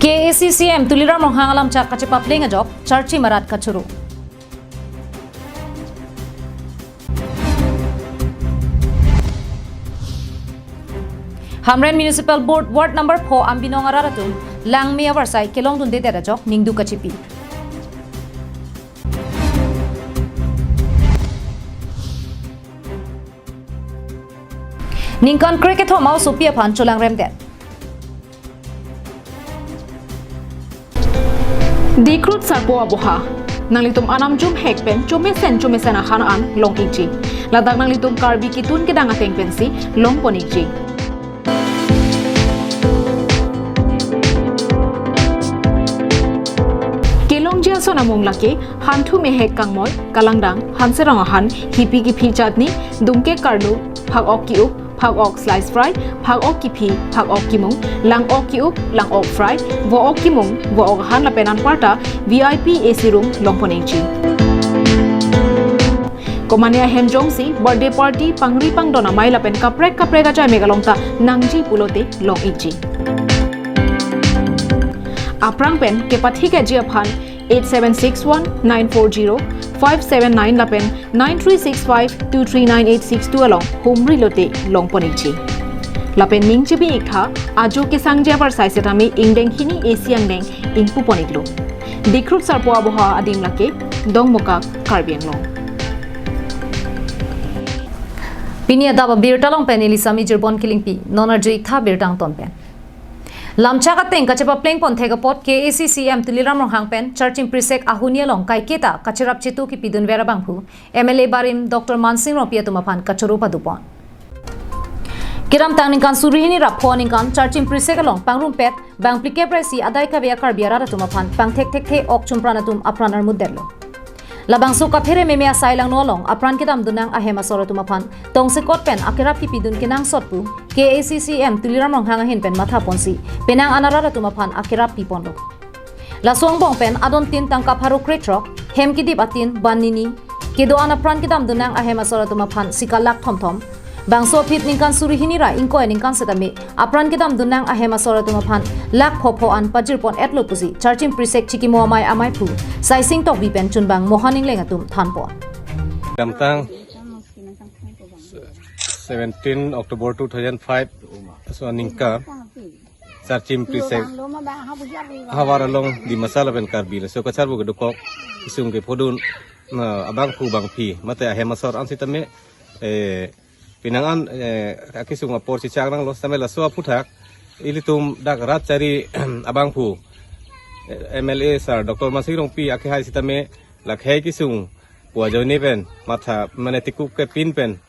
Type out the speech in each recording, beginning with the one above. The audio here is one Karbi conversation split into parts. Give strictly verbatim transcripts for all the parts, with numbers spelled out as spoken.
K A A C C M Tuliram Ronghang alamchak kachepapleng ajok, charchim arat kachoro. Hamren Municipal Board Ward number four Ambinong arat atum, langme avarsai kelongdundedet ajok, ningduk kachipi. Ningkan krekethom a-osopi aphan cholangremdet. Dikhrut sarpo aboha. Nanglitum anam jumhek pen chomesen chomesen ahan an long-ikji. Ladak nanglitum Karbi ketun kedang ateng pensi longpon-ikji. Kelongji ason amung lake, hanthu mehek kangmoi, kalangdang, hanserong ahan, hipi kiphi chutney, dungke karlu, phak-ok ki-up, phak-ok slice fry, phak-ok kiphi, phak-ok kimung, lang-ok ki-up, lang-ok fry, vo-ok kimung, vo-ok ahan lapen anparta V I P A C room longpon-ikji. Komane ahem jongsi birthday party, pangri pangdon amei lapen kaprek kaprek ajai mek along ta nangji pulote long-ikji. Aphrang pen kepathikji aphan eight seven six one nine four zero five seven nine lapen nine three six five two three nine eight six two along humri lote longpon-ikji. Lapen ning chibi-iktha, ajo kesangji avarsai setame ingdeng hini A C angdeng ingpupon-iklo. Dikhrut sarpo aboha adim lake, Dongmukak, Karbi Anglong. Pini adap abirta along pen ili Sami Jirbon Killingpi, non arju-iktha birta angton pen. Lamchak ateng kachepaplengpon thek apot K A A C C M Tuliram Ronghang pen charchim prisek ahuni along kaiketa kacherap chetu kipidunver abangphu M L A barim Doctor Mansing Rongpi atum aphan kachoro padopon. Kedamtang ningkan suri hini ra pho aningkan charchim prisek along pangrumpet bang phlikep ra isi adai kave a-Karbi arat atum aphan pangthek thekthe ok chumpran atum apran armutdetlo. Labangso kaphere meme asai langno along apran kedamdunnang ahem asor atum aphan tongsekot pen akerap kipidun kenangsot pu K A A C C M Tuliram Ronghang ahin pen mathaponsi penang an arat atum aphan akerap piponlo. Laso angbong pen adon tin tangka pharo krethrok, hem kedip atin ban nini, kedo-an apran kedamdunnang ahem asor atum aphan sika lakh thomthom. Bangso aphi ningkan suri hini ra ingkoi aningkan setame apran kedamdunnang ahem asor atum aphan lakh phopho an pajirpon-etlo pusi charchim prisek chikimo amei ameiphu Saising Tokbi pen chunbang Mohan Ingleng atum thanpon. Kedamtang seventeen October two thousand five, so aningkan charchim prisek havar along Dimasa lapen Karbi laso kacharbo kedokok kesung kephodun na abangphu bangphi mate ahem asor an setame, eh, penang an, eh, akesung apor chechak nanglo setame laso aphuthak ilitum dak rat chari abangphu, eh, M L A sir Doctor Mansing Rongpi akehai setame lakhei kesung pu ajoine pen matha mane tikup kepin pen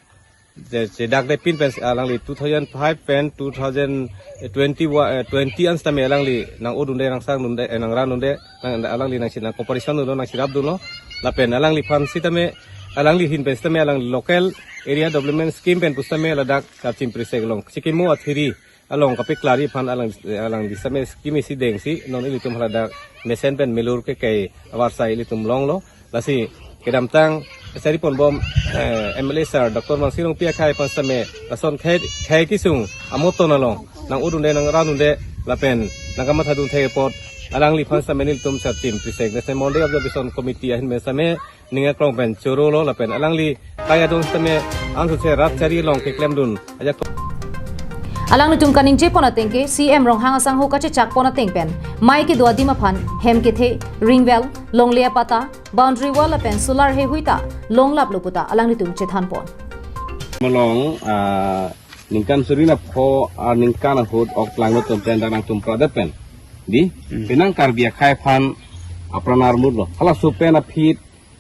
je, je dak de pin pen alangli two thousand five pen two thousand twenty, eh, twenty an setame alangli nang-odunde, nangsangdunde, eh, nangrandunde, nang alangli nangsi nang cooperation dunlo, nangcherapdunlo. Lapen alangliphan setame, alangli ahin pen setame alangli local area development scheme pen pu setame ladak charchim prisek along chikimo athiri along kapeklari aphan alang, alangli setame scheme isi dengsi non ilitum haladak mesen pen melur kekai avarsai ilitum longlo. Lasi kedamtang kachariponbom, eh, M L A sir Doctor Mansing Rongpi akhei aphan setame lason khei, khei kesung amoton along nang-odunde, nangrandunde lapen nangkamathadun thek apot alangliphan setame nelitum charchim prisek National Monday Observation Committee ahin pen setame ning aklong pen chorolo lapen alangli kai adon setame ansose rat chari along keklemdun ajak. Alanglitum kaningjepon ateng ke C M Ronghang asangho kachechakpon ateng pen mei kedo adim aphan hem kethe, ring well, longle apata, boundary wall lapen solar heihui ta longlaplo puta alanglitum chethanpon. Malong, ah, ningkan suri na pho, ah, ningkan ahut ok langno tum pen dak nangtum pradet pen. Di, Hmm. penang Karbi akhei aphan apran armutlo. Halaso pen aphi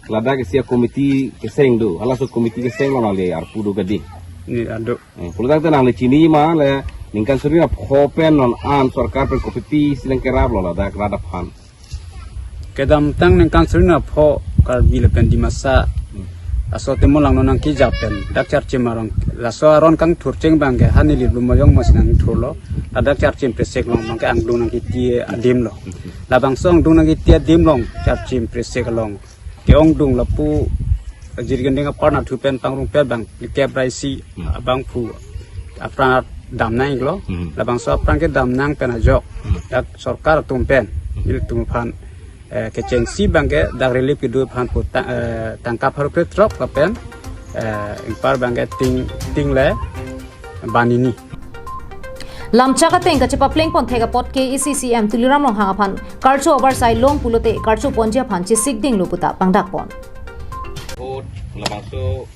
ladak isi a-committee keseng do. Halaso committee keseng lo nangli arpu do gadi. Ni ado. Eh, pulotangte nangli chinima le ningkan suri na pho pen non an sorkar pen kopipi sileng keraplo ladak rat aphan. Kedamtang ningkan suri na pho Karbi lapen Dimasa. Hmm. Laso Timur langno nangkejap pen dak charchim arong. Laso aron kangthur cheng abang ke hani li blum ayong mas nangthurlo. Ladak charchim prisek along abang ke angdung nangketi adim lo. Labangso angdung nangketi adim along charchim prisek along ke-ongdung lapu Jirikinding aparna thu pen pangrumpet bang phlikep ra isi Hmm. abangphu apran damnang iklo. Hmm. Labangso aphrang kedamnang pen ajok, hmm, dak sorkar atum pen, hmm, ilitum aphan, eh, kechengsi abangke dak relief kedo aphan pu ta-, eh, tangka pharo phli throk lapen, eh, ingpar abangke ting, ting le banini. Lamchak ateng kachepapleng pon thek apot K A A C C M Tuliram Ronghang aphan karcho avarsai long pulote karcho ponji aphan chesik dinglo puta pangdak pon. Vote labangso,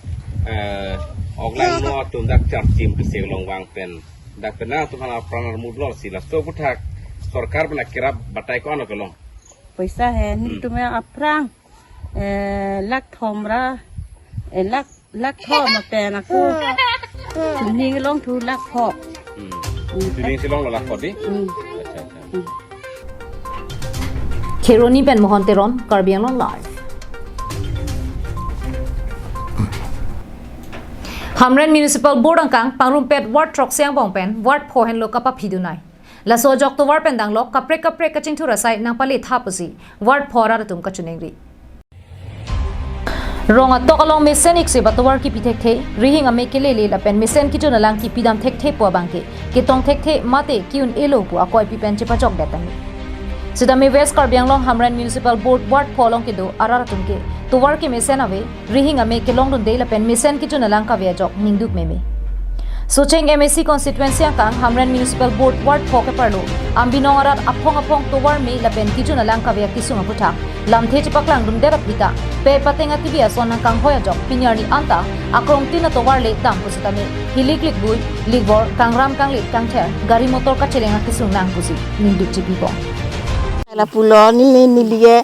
eh, oklangno atum dak charchim kese longvang pen dak penang atum aphan apran armut lo si laso aputhak sorkar pen akirap batai ko-an kelong. Poisa he, hmm, nelitum aphrang, eh, lakh thom ra, eh, lakh, lakh thom pen ako. Sining longthu lakh pho. Hmm. Hmm. Sining si longlo lakh pho di? Hmm. Acha, acha. Hmm. Kheroni pen Mohon Teron, Karbi Anglong Live. Hamren Municipal Board angkang pangrumpet ward throksi angbong pen ward pho henlo kapaphidunai. Laso ajok tovar pen danglok kaprek kaprek kachingthur asai nangpale tha pusi ward pho arat atum kachiningri. Rong atok along mesen iksi ba tovar kipi thekthe, rihing ame kelele lapen mesen kejun alang kipidam thekthe pu abangke ketong thekthe mate ki-un-elo pu akoipi pen chepachokdet tame. Sitame West Karbi Anglong Hamren Municipal Board ward pho along kedo arat atum ke tovar kemesen ave, rihing ame kelongdunde lapen mesen kejun alang kave ajok ningduk meme. Socheng M A C constituency angkang Hamren Municipal Board ward pho keparlo Ambinong arat aphong aphong tovar me lapen kejun alang kave akesung aputhak lamthe chepaklangdundet aphi ta pe pateng atibi ason nangkanghoi ajok pini arni anta akrongtin atovar le dam pusitame hilik likbui, likvor, kangram kanglit kangther, gari motor kacheleng akesung nang pusi ningduk chepipon. Lapulo neli, neli ke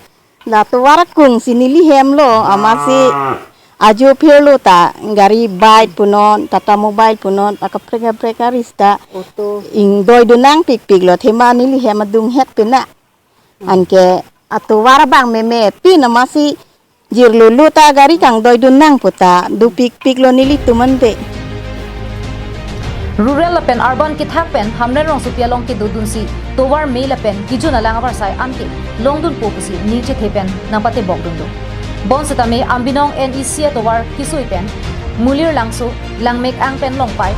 la tovar akung si neli hem lo, amatsi ajo phirlo ta gari bike punon, Tata Mobile punon, akaprek kaprek aris ta auto ingdoidun nangpikpik lo, thema neli hem adung het pina. Anke atovar abang meme pin amatsi jirlo lo ta gari kangdoidun nang puta dopikpik lo nelitum ante. Rural lapen urban kethak pen Hamren rongsopi along kedodunsi tovar me lapen kejun alang avarsai anke longdunpo pusi ning chethe pen nangpatebokdunlo. Bonsitame Ambinong N E C atovar kesui pen Mulir Langso, Langmek Ang pen Longpai,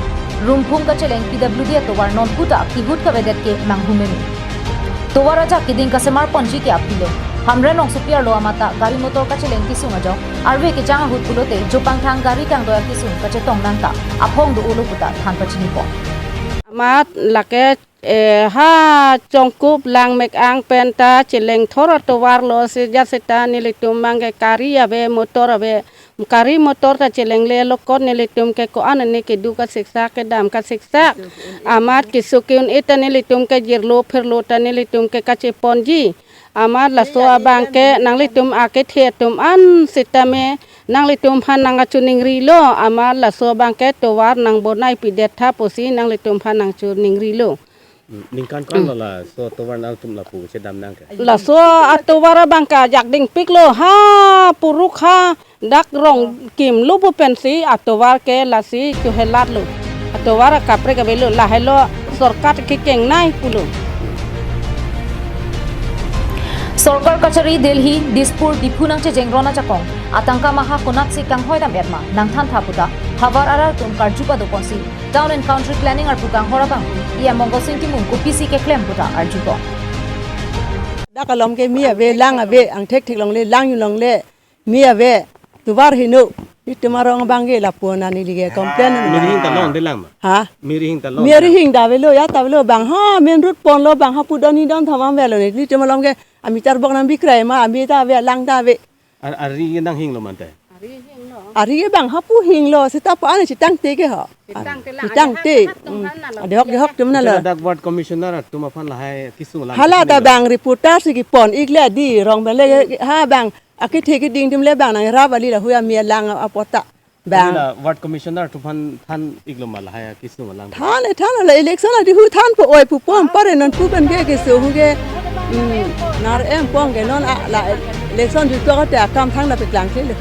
Rumphung kacheleng P W D atovar non puta kihut kavedet ke manghu meme. Tovar ajak keding kasemar ponji ke aphi lo. Hamren rongsopi arlo amat ta gari motor kacheleng kesung ajok arve kejang ahut pulote jopangthang gari kangdoi akesung kachetong nang ta aphong do-olo puta than pachinipon. Amat lake, eh, ha Chongkup Langmek Ang pen ta cheleng thor atovar lo, sejat seta nelitum abangke gari ave, motor ave, gari motor ta chelengle lokot nelitum ke ko-an ani kedo kasiksak, kedam kasiksak. Amat keso ke-un-e ta nelitum ke jirlo phirlo ta nelitum ke kacheponji. Amat laso abangke nanglitum akethe atum an sitame nanglitum aphan nangkachiningrilo. Amat laso abangke tovar nangbonai pidet tha pusi nanglitum aphan nangchiningrilo. Hmm, ningkan ko-an lo laso tovar nangtum lapu chedam nang ke? Laso atovar abangke ajak dingpik lo, ha puruk ha dak Rongkim lo pu pensi atovar ke lasi chuhelat lo. Atovar akaprek avelo, lahelo sorkar kekengnai pulo. Sorkar kachari Delhi, Dispur, Diphu nangchejeng ron ajakong atangka maha konatsi kanghoi dam-et ma nangthan tha puta havar arat atum karju padoponsi Town and Country Planning arpu kanghor abangphu E M Mongalsing Timung kopisi keklem puta arjupon. Dak alom ke me ave, lang ave, angthek thek longle, lang-un longle, me ave, tovar heno, itum arong abangke lapu-an neli ke complain. Mirihing ta longde lang ma? Ha? Mirihing ta longde? Mirihing ta avelo, ya ta avelo, bang ha main road ponlo, bang ha pu doni don thamam avelo ne, itum alom ke ami charbok nangbikrai ma, ami ta ave, lang ta ave. Ar-, ari nanghinglo mante? Ari abang ha pu hinglo, seta pa ani chetangte ke ho. Chetangte lang, chetangte. Adehok, adehok atum nalo. Dak ward commissioner atum aphan lahai kesung lang. Hala ta bang reporter si kepon-ikle di, rong bele ha bang akethe keding atum le bang nangrap kali, la hui ami lang apot ta bang. Ward commissioner atum aphan than-iklo ma lahai kesung lang? Than, eh, than, la election adihu thanpo oi pu pon pare, non pu pen ke keso hu ke, hmm, nar em pon ke non a, la election jutlo kate akam thang la peklangkle.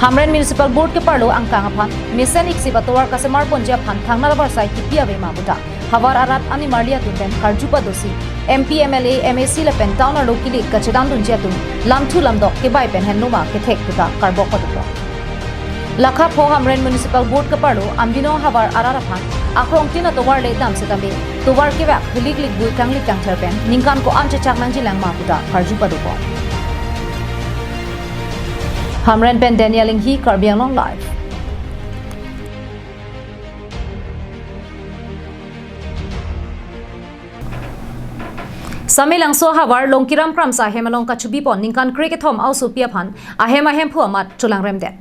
Hamren Municipal Board keparlo angkang aphan mesen iksi ba tovar kasemar ponji aphan thangnat avarsai kipi ave ma puta havar arat animarli atum pen karju padosi M P, M L A, M A C lapen town arlo kilik kachedandunji atum lamthu lamdok kebai pen henlo ma kethek puta karbok padopo. Lakha pho Hamren Municipal Board keparlo Ambinong havar arat aphan akrong tin atovar le dam setame tovar kevak hilik likbui kanglik kangther pen ningkan ko-an chechak nangjilang ma puta karju padopon. Hamren pen Daniel Inghi, Karbi Anglong Live. Samelangso ahavar Longkiram Kramsa ahem along kachubipon ningkan krekethom a-osopi aphan ahem ahemphu amat cholangremdet.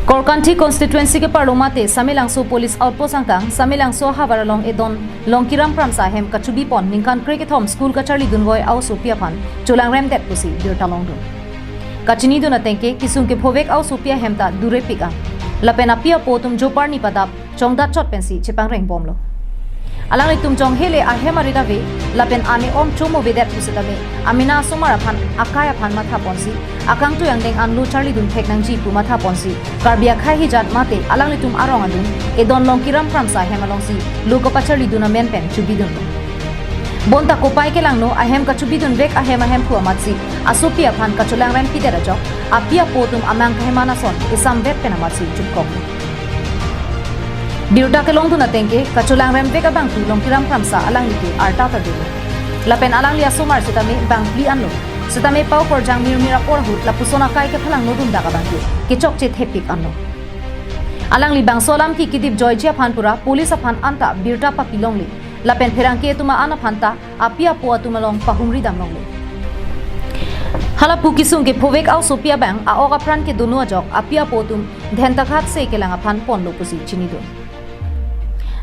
Korkanthi constituency keparlo mate Samelangso police outpost angkang Samelangso ahavar along edon Longkiram Kramsa ahem kachubipon ningkan krekethom school kacharlidunvoi a-osopi aphan cholangremdet pusi birta longdun. Kachinidun atengke kisung kephovek a-osopi ahem ta durepik an. Lapen api apo atum joparni padap chongdat chot pensi chepangrengbomlo. Alanglitum chonghele ahem arit ave lapen ane om chomovedet pusitame amena asomar aphan akai aphan mathaponsi akangtui angdeng anlo charlidun thek nangji pu mathaponsi Karbi akhei hijat mate alanglitum arong adun edon Longkiram Kramsa ahem alongsi lo kapacharlidun amen pen chubidunlo. Bonta kopai kelangno ahem kachubidunvek ahem ahemphu amatsi asopi aphan kacholangrempidet ajok api apo atum amang kaheman ason esamvet pen amatsi chutkok. Birta kelongdun atengke kacholangremvek abangphu Longkiram Kramsa alangli ke arta ta dolo. Lapen alangli asomar setame bangphli anlo. Setame pau korjang mirmir apor ahut lapuson akai kephalangnodun dak abangke kechokche thepik anlo. Alangli bangso alam ki kidip joiji aphan pura police aphan anta birta papilongle. Lapen pherangke atum an aphan ta api apo atum along pahumri damlongle. Halapu kisung kephovek a-osopi abang a-ok apran kedono ajok api apo atum dhentakhat se kelang aphan ponlo pusi chinidun.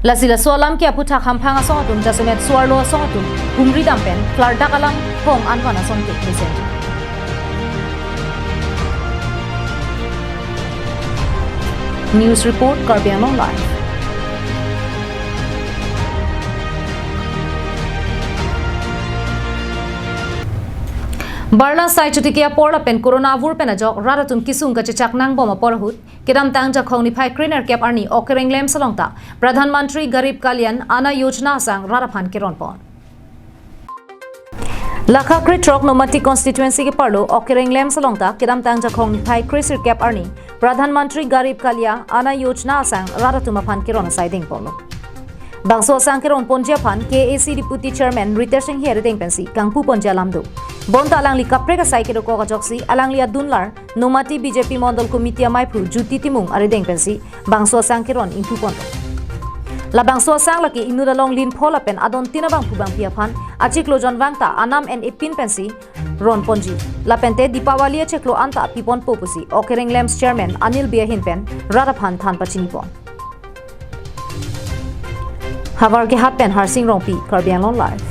Lasi laso alam ke aphuthak hamphang asong atum jasemet suarlo asong atum humri dam pen klardak alam hong anvan asong ke mesen. News report, Karbi Anglong Live. Barla sai chotiki apor lapen corona avur pen ajok rat atum kisung kachechak nangbom apor ahut kedamtang Jakhong niphai krenerkep arni Okereng LAMPS along ta Pradhan Mantri Garib Kalyan Anna Yojana asang rat aphan keronpon. Lakha krethrok Nomati constituency keparlo Okereng LAMPS along ta kedamtang Jakhong niphai kresirkep arni Pradhan Mantri Garib Kalyan Anna Yojana asang rat atum aphan keron asai dengponlo. Bangso asang keronponji aphan K A A C Deputy Chairman Ritesh Enghi arideng pensi kangpuponji alam do. Bonta alangli kaprek asai kedokok ajoksi alangli adunlar Nomati B J P Mondol Committee amaiphu Jyoti Timung arideng pensi bangso asang keron ingpuponlo. La bangso asang lake inut along linpho lapen adon tin abangphu bangphi aphan achiklo jonvang ta anam en epin pensi ronponji. Lapente Deepavali achiklo anta piponpo pusi Okereng LAMPS Chairman Anil Bey ahin pen rat aphan than pachinipon. Havar Kehat pen Harsing Rongpi, Karbi Anglong Live.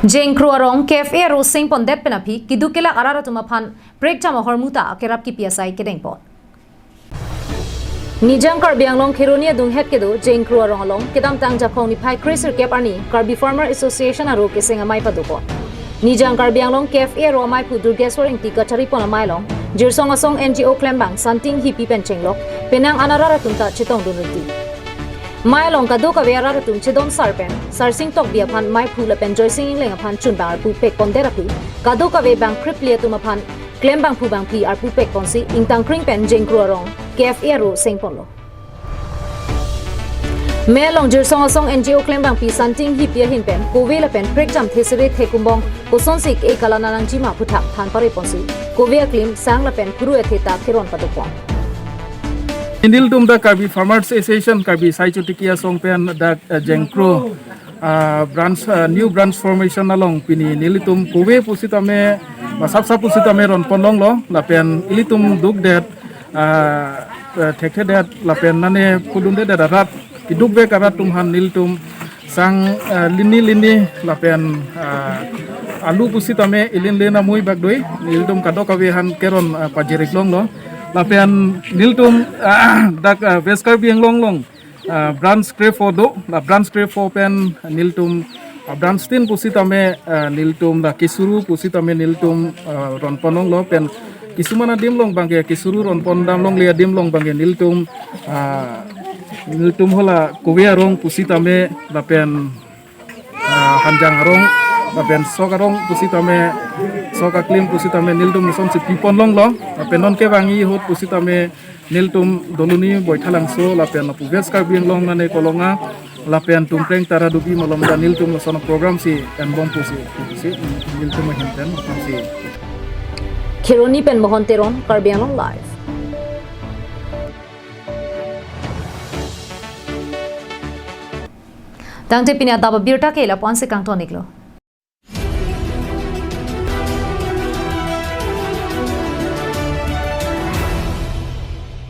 Jengkro arong K F A aro sengpondet pen aphi keduk kelak arat atum aphan prekjam ahormu ta akerap kipi asai kedengpon. Nijang Karbi Anglong Kheroni adunghet kedo Jengkro arong along kedamtang Jakhong niphai kresirkep arni Karbi Farmer Association aro keseng amei padopon. Nijang Karbi Anglong K F A aro amaiphu Durgeswar Ingti kacharipon amei along Jirsong Asong N G O klembang Santing Hipi pen chenglok penang an arat atum ta chetongdun rinti. Mei along kadokave arat atum chedon sar pen Sarsing Tokbi aphan meiphu lapen Joysing Engleng aphan chunbang arpu pekpondet aphi kadokave bang kripli atum aphan klembangphu bangphi arpu pekponsi ingtangkring pen Jengkro arong K F A aro sengponlo. Mei along Jirsong Asong N G O klembangpi Santing Hipi ahin pen kove lapen prekjam thesere thekumbong kosonsi ke-e kalananangji ma aphuthak than pareponsi kove aklim sang lapen kuru ethe ta keron padopon. Nelitum dak Karbi Farmers Association Karbi sai chotiki asong pen dak, eh, Jengkro, ah, branch, ah, new branch formation along pini nelitum kove pusitame, masap sap pusitame ronponlonglo, lapen ilitum dukdet, ah, eh, thekthedet, lapen nane pudundedet arat, kedukvek arat atum aphan nelitum sang, eh, lini lini, lapen, ah, alu pusitame ilinlin amui bak doi, nelitum kadokave aphan keron, ah, pajiriklonglo, lapen nelitum, ah, dak, ah, West Karbi Anglong along, ah, branch krepho do, la branch krepho pen nelitum, ah, branch tin pusitame, ah, nelitum la kesuru pusitame nelitum, ah, ronponlonglo pen kisuman adim along abangke kesuru ronpon damlongle adim along abangke nelitum, ah, nelitum hala kove arong pusitame lapen, ah, hanjang arong, Lapen sok arong pusitame, sok aklim pusitame nelitum lasonsi pipon longlo. Lapen non kevangji ahut pusitame nelitum Doluni Baithalangso lapen lapu West Karbi Anglong nane kolonga lapen Tumkreng Tara Dubi malom ta nelitum lason program si enbom pusi, pusi nelitum ahin pen lapusi. Kheroni pen Mohon Teron, Karbi Anglong Live. Tangte pini adap abirta ke lapu-ansi kangton-iklo.